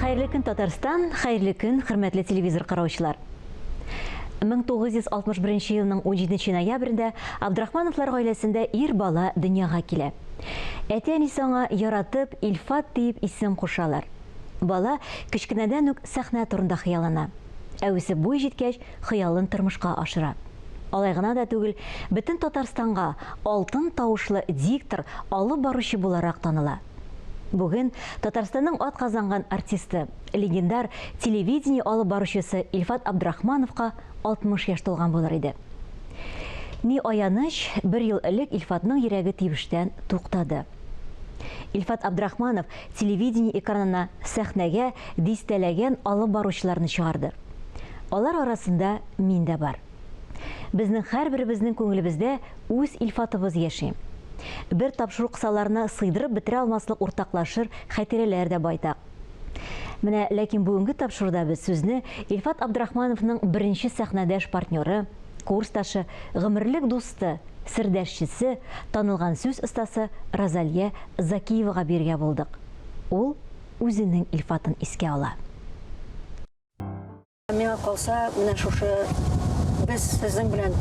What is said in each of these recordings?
Хәерле көн, Татарстан, хәерле көн, хөрмәтле телевизор караучылар. 1961 елның 17 ноябрендә Абдрахмановлар гаиләсендә ир бала дөньяга килә. Әти-әнисе аңа яратып Илфат диеп исем кушалар. Бала кечкенәдән үк сәхнә турында хыяллана. Ә үсеп буй җиткәч, хыялын тормышка ашыра. Алай гына да түгел, бөтен Татарстанга алтын тавышлы диктор, алып баручы буларак таныла. Бүген Татарстанның атказанган артисты, легендар телевидение алып баручысы Илфат Абдрахмановка 60 яшь тулган булыр иде. Ни аяныч, бер ел элек Илфатның йөрәге тибештән туктады. Илфат Абдрахманов телевидение экранына сәхнәгә дистәләгән алып баручыларны чыгарды. Алар арасында мин дә бар. Безнең һәрберебезнең күңелебездә үз Илфатыбыз яши. Бер тапшыру кысаларына сыйдырып бетерә алмаслык уртаклашыр хатирәләр дә байтак. Менә ләкин бүгенге тапшыруда без сүзне Илфат Абдрахмановның беренче сәхнәдәш партнеры, курсташы, гомерлек дусты, сердәшчесе, танылган сүз остасы Розалия Закиевага бирергә булдык. Ул үзенең Илфатын искә ала. Миңа калса, менә шушы без сезнең белән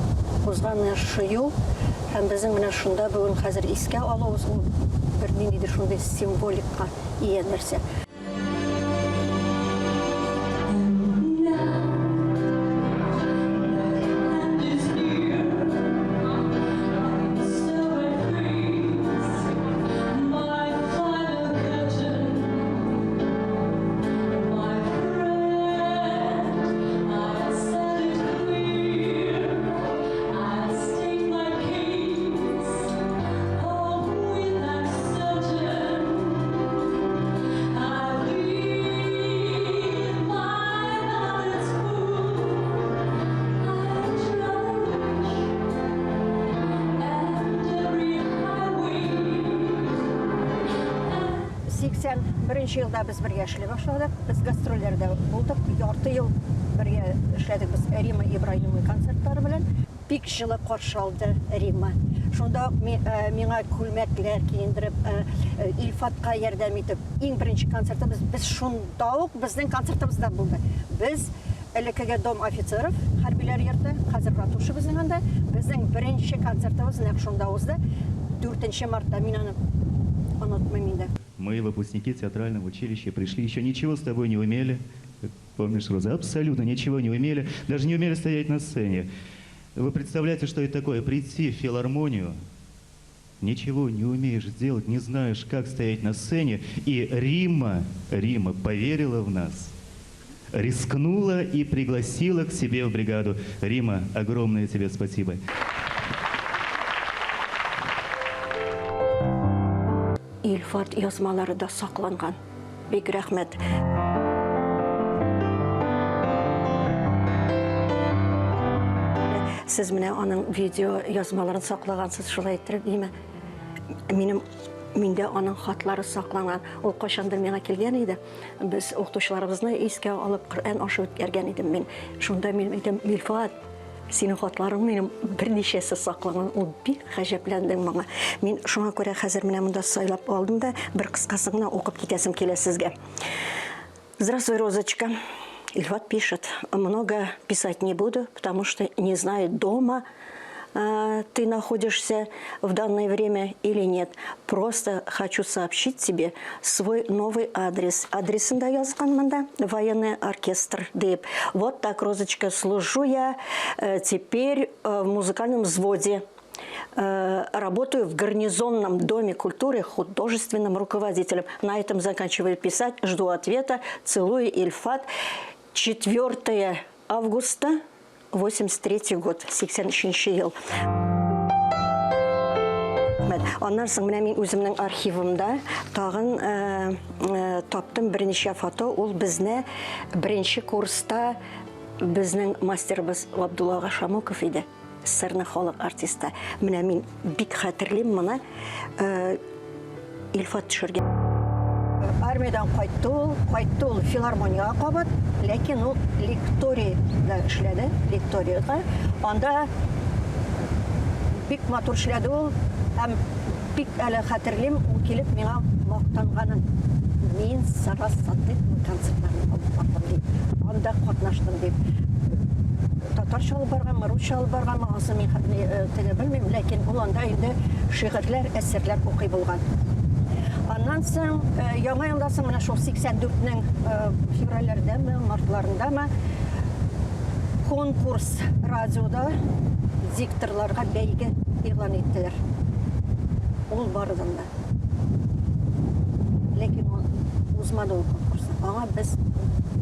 узган менә шушы юл һәм безнең менә шунда бүген хәзер искә алуыбыз ул бер ниндидер шундый символикка ия нәрсә. 81 елда без бергә эшли башладык. Без гастрольләрдә булдык. Ярты ел бергә эшләдек без Рима Ибраһимова концертлары белән. Бик җылы каршы алды Рима. Шунда ук э, миңа күлмәкләр киендереп, э, э, Илфатка ярдәм итеп, иң беренче концертыбыз без шунда ук безнең концертыбыз да булды. Без элеккеге Дом офицеров, хәрбиләр йорты, хәзер ратуша безнең анда. Безнең беренче концертыбыз нәкъ шунда узды. 4 мартта мин аны онытмыйм инде. Мы, выпускники театрального училища, пришли, еще ничего с тобой не умели. Помнишь, Роза, абсолютно ничего не умели, даже не умели стоять на сцене. Вы представляете, что это такое? Прийти в филармонию, ничего не умеешь делать, не знаешь, как стоять на сцене. И Римма, Римма поверила в нас, рискнула и пригласила к себе в бригаду. Римма, огромное тебе спасибо. Илфат язмалары да сакланган. Бик рәхмәт. Сез менә аның видео язмаларын саклагансыз, шулай иттереп, димә. Минем миндә аның хатлары сакланган. Ул кайчандыр миңа килгән иде. Без укытучыларыбызны искә алып Коръән ашы үткәргән идем мин. Шунда мин әйтәм, Илфат, синең хатларың минем берничәсе сакланган. Ул бик гаҗәпләнде моңа. Мин шуңа күрә хәзер менә монда сайлап алдым да, бер кыскасын гына укып китәсем килә сезгә. Здравствуй, Розочка. Ильфат пишет, много писать не буду, потому что не знаю, дома ты находишься в данное время или нет. Просто хочу сообщить тебе свой новый адрес. Адресын да язган монда, военный оркестр дип. Вот так, Розочка, служу я теперь в музыкальном взводе. Работаю в гарнизонном доме культуры художественным руководителем. На этом заканчиваю писать. Жду ответа. Целую, Ильфат. 4 августа 83 год, 83 ел. Аннан соң менә мин үземнең архивымда тагын э, э, таптым берничә фото. Ул безне беренче курста безнең мастерыбыз Габдулла ага Шамуков иде. СССРның халык артисты. Менә мин бик хәтерлим моны. Э, Илфат төшергән. Армиядән кайтты ул, кайтты ул филармониягә кабат, ләкин ул лекторийда эшләде, лекторийда. Анда бик матур эшләде ул һәм бик әле хәтерлим, ул килеп миңа мактанганын. Мин Сара Садыйкова концертларын алып бардым дип, анда катнаштым дип. Татарча алып барганмы, русча алып барганмы, анысы мин теге белмим, ләкин ул анда инде шигырьләр, әсәрләр укый булган. Аннан соң Яңа елдан соң менә шул 84-нең февральләрдәме, мартларындамы конкурс радиода дикторларга бәйге игълан иттеләр. Ул барыдан да. Ләкин ул узмады ул конкурсны. Аңа без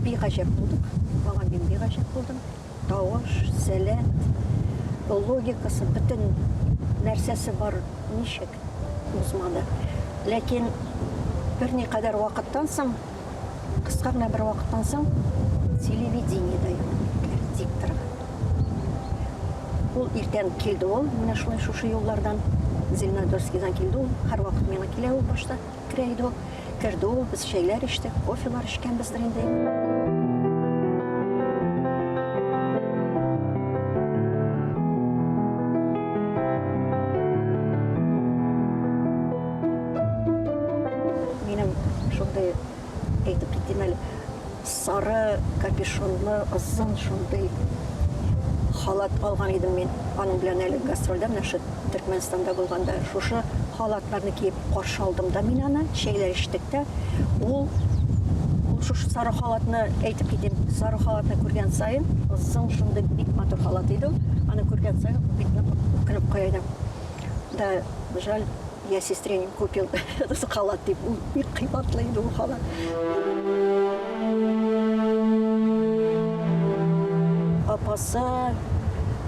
бик гаҗәп булдык. Аңа мин бик гаҗәп булдым. Тавыш, сәләт, логикасы, бөтен нәрсәсе бар, ничек узмады. Ләкин берникадәр вакыттан соң, кыска гына бер вакыттан соң, телевидениедә игълан иттеләр дикторга. Ул иртән килде ул, менә шулай шушы юллардан, Зеленодольскийдан килде ул, һәрвакыт миңа килә ул башта, керә иде ул. Керде ул, без чәйләр эчтек, кофелар эчкәнбездер инде. Минем шундый әйтеп китим әле, сары капюшонлы озын шундый халат алган идем мин. Аның белән әле гастрольдә менә шул Төркмәнстанда булганда шушы халатларны киеп каршы алдым да мин аны, чәйләр эчтек тә. Ул ул шушы сары халатны әйтеп китим, сары халатны күргән саен, озын шундый бик матур халат иде ул. Аны күргән саен бик нык үкенеп куя идем. Да, жаль, я сестре не купил этот халат дип, ул бик кыйбатлы иде ул халат. Апасы,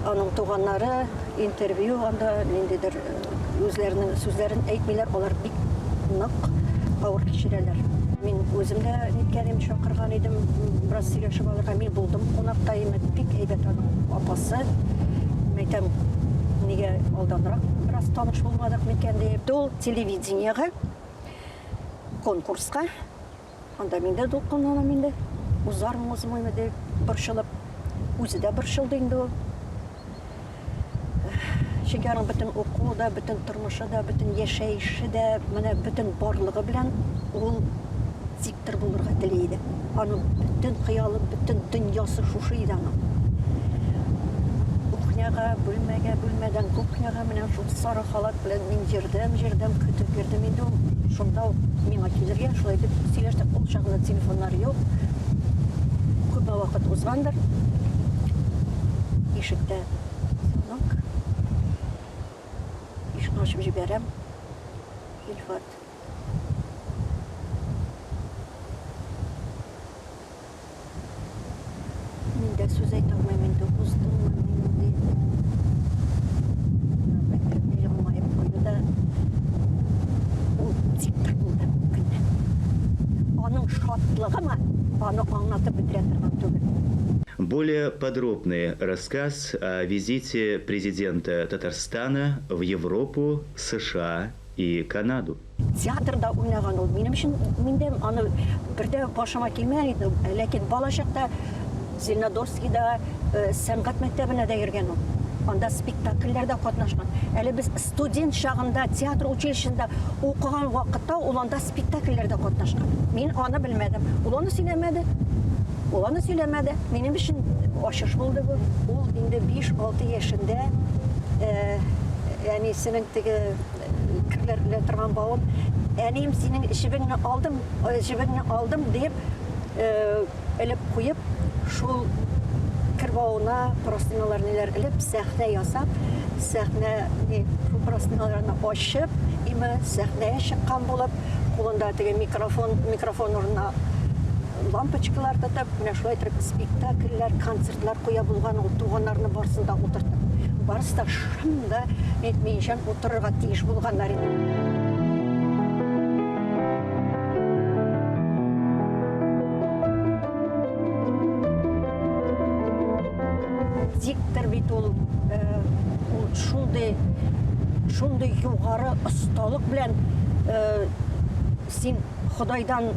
аның туганнары интервью анда ниндидер үзләренең сүзләрен әйтмиләр, алар бик нык авыр кичерәләр. Мин үзем дә ниткән идем, чакырган идем, бераз сөйләшеп алырга. Мин булдым кунакта, имә бик әйбәт аның апасы. Мәйтәм, нигә алданрак бераз таныш булмадык микән дип. Ул телевидениегә, конкурска, анда мин дә дулкынланам инде, узармы, узмыймы дип борчылып. Үзе дә борчылды инде ул. Чөнки аның бөтен укуы да, бөтен тормышы да, бөтен яшәеше дә, менә бөтен барлыгы белән ул диктор булырга тели иде. Аның бөтен хыялы, бөтен дөньясы шушы иде аның. Кухняга, бүлмәгә, бүлмәдән кухняга менә шул сары халат белән мин йөрдем, йөрдем, көтеп йөрдем инде ул. Шунда ук миңа килергә, шулай итеп сөйләштек. Ул чагында телефоннар юк. Күпме вакыт узгандыр. Ишектә звонок. Ишекне ачып җибәрәм. Илфат. Мин дә сүз әйтә алмыйм инде, уздыммы мин дип. Елмаеп куйды да, ул диктор булды ул көнне. Аның шатлыгымы, аны аңлатып бетерә торган түгел. Более подробный рассказ о визите президента Татарстана в Европу, США и Канаду. Театрда уйнаган ул. Минем өчен, мин дә аны бер дә башыма килмәгән иде. Ләкин балачакта Зеленодольскийда сәнгать мәктәбенә дә йөргән ул. Анда спектакльләрдә катнашкан. Әле без студент чагында театр училищесында укыган вакытта ул анда спектакльләрдә катнашкан. Мин аны белмәдем. Ул аны сөйләмәде. Ул аны сөйләмәде. Минем өчен ачыш булды бу. Ул инде 5-6 яшендә әнисенең теге керләр белә торган бавын, әнием синең җебеңне алдым, җебеңне алдым дип элеп куеп, шул кер бавына простынялар ниләр элеп, сәхнә ясап, сәхнә ни, шул простыняларны ачып, име сәхнәгә чыккан булып, кулында теге микрофон, микрофон урынына лампочкалар тотып, менә шулай итеп спектакльләр, концертлар куя булган ул туганнарны барысын да утыртып. Барысы да шым да әйтмиенчә утырырга тиеш булганнар иде. Диктор бит ул, ул шундый, шундый югары осталык белән син Ходайдан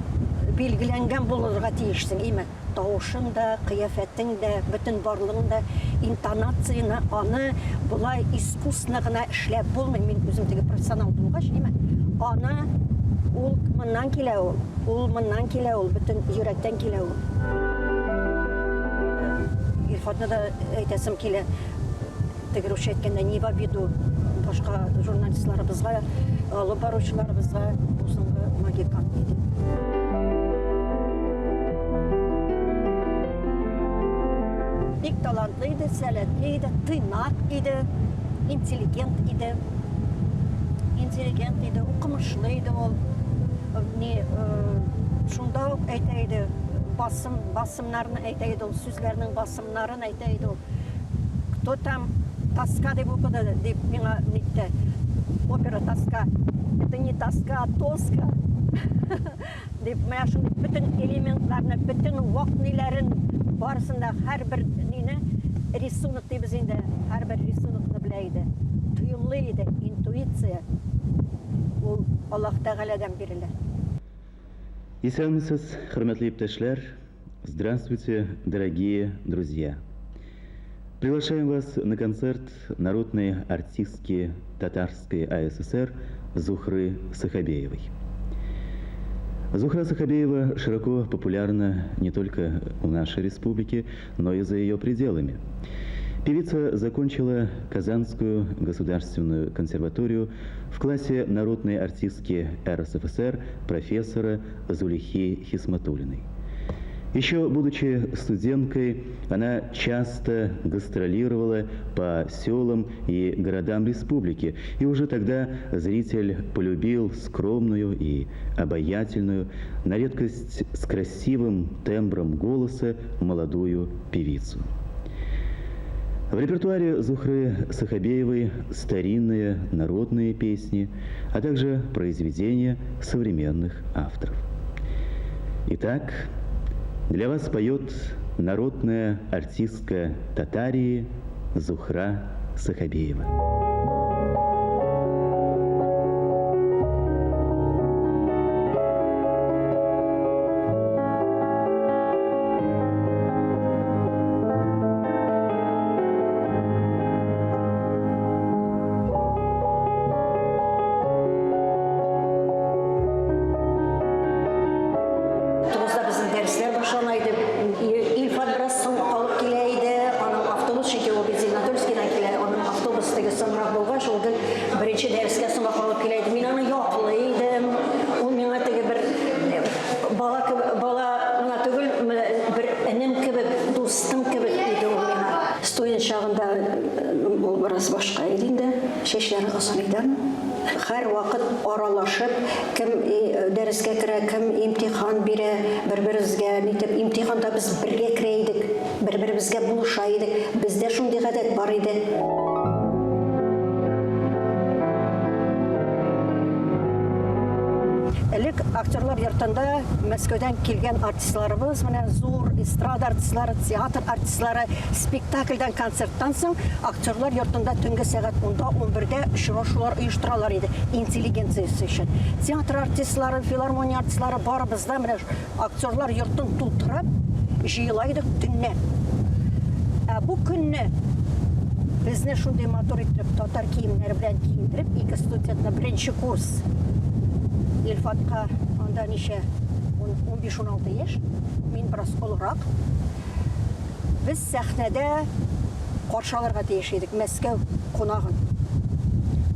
билгеләнгән булырга тиешсең, име? Тавышың да, кыяфәтең дә, бөтен барлыгың да, интонацияне, аны болай искусно гына эшләп булмый. Мин үзем теге профессионал булгач, име? Аны Ул моннан килә ул. Ул моннан килә ул, бөтен йөрәктән килә ул. Илфатны да әйтәсем килә. Теге русча әйткәндә, не в обиду башка журналистларыбызга, алып баручыларыбызга бу соңгы магикан иде. Бик талантлы иде, сәләтле иде, тыйнак иде, интеллигент иде. Интеллигент иде, укымышлы иде ул. Ни, шунда ук әйтә иде, басым, басымнарны әйтә иде ул, сүзләрнең басымнарын әйтә иде ул. Кто там тоска дип укыды, дип миңа нитте. Опера тоска. Это не тоска, а тоска. Дип, менә шундый бөтен элементларны, бөтен вак ниләрен, барысын да һәрбер нине рисунок дибез инде, һәрбер рисунокны белә иде. Тоемлый иде, интуиция. Ул Аллаһ Тәгаләдән бирелә. Исәнмесез, хөрмәтле иптәшләр! Здравствуйте, дорогие друзья! Приглашаем вас на концерт народной артистки Татарской АССР Зухры Сахабеевой. Зухра Сахабеева широко популярна не только в нашей республике, но и за ее пределами. Певица закончила Казанскую государственную консерваторию в классе народной артистки РСФСР профессора Зулихи Хисматуллиной. Еще будучи студенткой, она часто гастролировала по селам и городам республики. И уже тогда зритель полюбил скромную и обаятельную, на редкость с красивым тембром голоса молодую певицу. В репертуаре Зухры Сахабеевой старинные народные песни, а также произведения современных авторов. Итак, для вас поет народная артистка Татарии Зухра Сахабеева. Тугызда безнең дәресләр башлана иде. Илфат бераз соң калып килә иде. Аның автобус, чөнки ул бит Зеленодольскийдан килә, аның автобус теге соңрак булгач, ул гел беренче дәрескә соңга калып килә иде. Мин аны яклый идем. Ул миңа теге бер бала кебек, бала гына түгел, бер энем кебек, дустым кебек иде ул миңа. Студент чагында ул бераз башка иде инде, чәчләре озын иде аның. Һәрвакыт аралашып, кем дәрескә керә, кем имтихан бирә, бер-беребезгә нитеп, имтиханда без бергә керә идек, бер-беребезгә булыша идек. Бездә шундый гадәт бар иде. Элек актерлар йортында Мәскәүдән килгән артистларыбыз, менә зур эстрада артистлары, театр артистлары спектакльдән, концерттан соң актерлар йортында төнге сәгать унда, унбердә очрашулар оештыралар иде интеллигенциясе өчен. Театр артистлары, филармония артистлары барыбыз да менә актерлар йортын тутырып җыела идек төнлә. Ә бу көнне безне шундый матур итеп татар киемнәре белән киендереп, ике студентны беренче курс Илфатка анда ничә, 15-16 яшь, мин бераз олырак. Без сәхнәдә каршы алырга тиеш идек Мәскәү кунагын.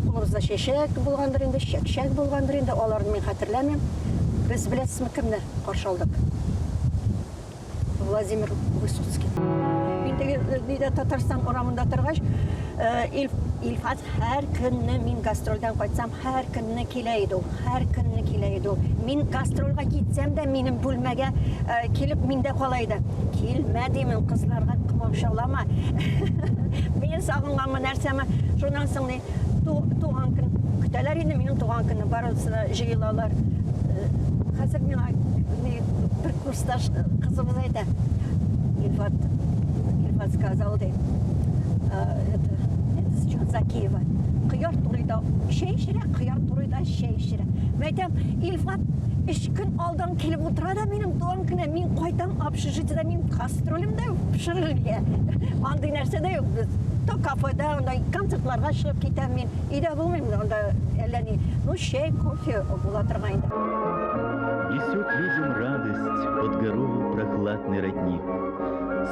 Кулыбызда чәчәк булгандыр инде, чәкчәк булгандыр инде, аларны мин хәтерләмим. Без беләсезме кемне каршы алдык? Владимир Высоцкий. Мин теге нидә Татарстан урамында торгач, Илфат һәр көнне мин гастрольдән кайтсам, һәр көнне килә иде ул, һәр көнне килә иде ул. Мин гастрольгә китсәм дә, минем бүлмәгә килеп миндә кала иде. Килмә димен, кызларга комачаулама. Мин сагынганмы, нәрсәме? Шуннан соң ни, туган көн көтәләр инде минем туган көнне, барысы да җыелалар. Хәзер миңа бер курсташ кызыбыз әйтә. Илфат, Илфат сказал, ди, это, это Закиева. Кыяр турый да чәй эчерә, кыяр турый да чәй эчерә. Мин әйтәм, Илфат өч көн алдан килеп утыра да минем туган көнә, мин кайтам общежитиедә, мин кастрюлем дә юк пешерергә. Андый нәрсә дә юк без. То кафеда, анда концертларга чыгып китәм мин. Өйдә булмыйм, анда әллә ни. Ну, чәй, кофе була торган иде. Несет людям радость под горою прохладный родник.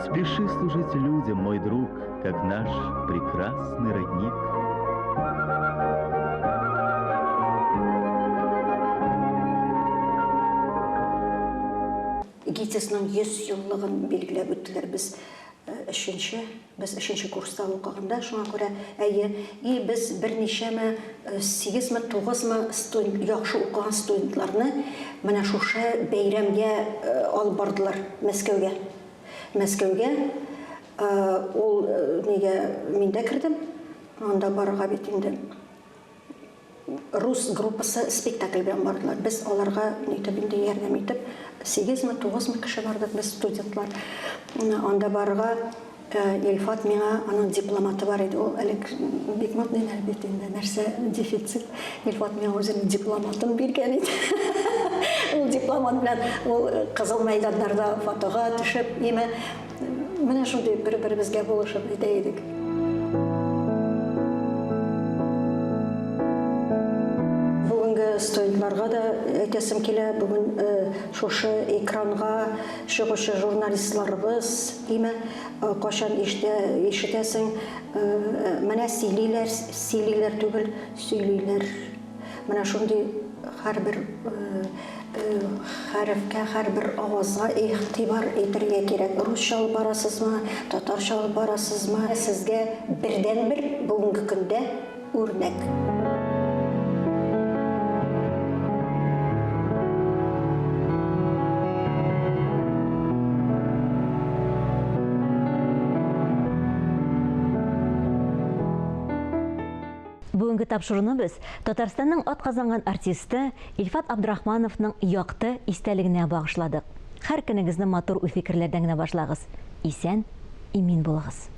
Спеши служить людям, мой друг, как наш прекрасный родник. ГИТИСның 100 еллыгын билгеләп үттеләр. Без өченче, без өченче курста укыганда, шуңа күрә, әйе, и без берничәме, сигезме, тугызмы студент, яхшы укыган студентларны менә шушы бәйрәмгә алып бардылар Мәскәүгә. Мәскәүгә ул нигә мин дә кердем. Анда барырга бит инде рус группасы спектакль белән бардылар. Без аларга нитеп инде ярдәм итеп, сигезме, тугызмы кеше бардык без студентлар. Анда барырга Илфат миңа аның дипломаты бар иде. Ул элек бик модный бит инде, нәрсә дефицит. Илфат миңа үзенең дипломатын биргән иде. Ул дипломат белән ул Кызыл мәйданнарда фотога төшеп, име менә шундый бер-беребезгә булышып итә идек. Бүгенге студентларга да әйтәсем килә, бүген шушы экранга чыгучы журналистларыбыз, име, кайчан ишетәсең, менә сөйлиләр, сөйлиләр түгел, сөйлиләр. Менә шундый һәрбер хәрефкә, һәрбер авазга игътибар итәргә кирәк. Русча алып барасызмы, татарча алып барасызмы, сезгә бердәнбер бүгенге көндә үрнәк. Бүгенге тапшыруны без Татарстанның атказанган артисты Илфат Абдрахмановның якты истәлегенә багышладык. Һәр көнегезне матур уй-фикерләрдән генә башлагыз. Исән, имин булыгыз.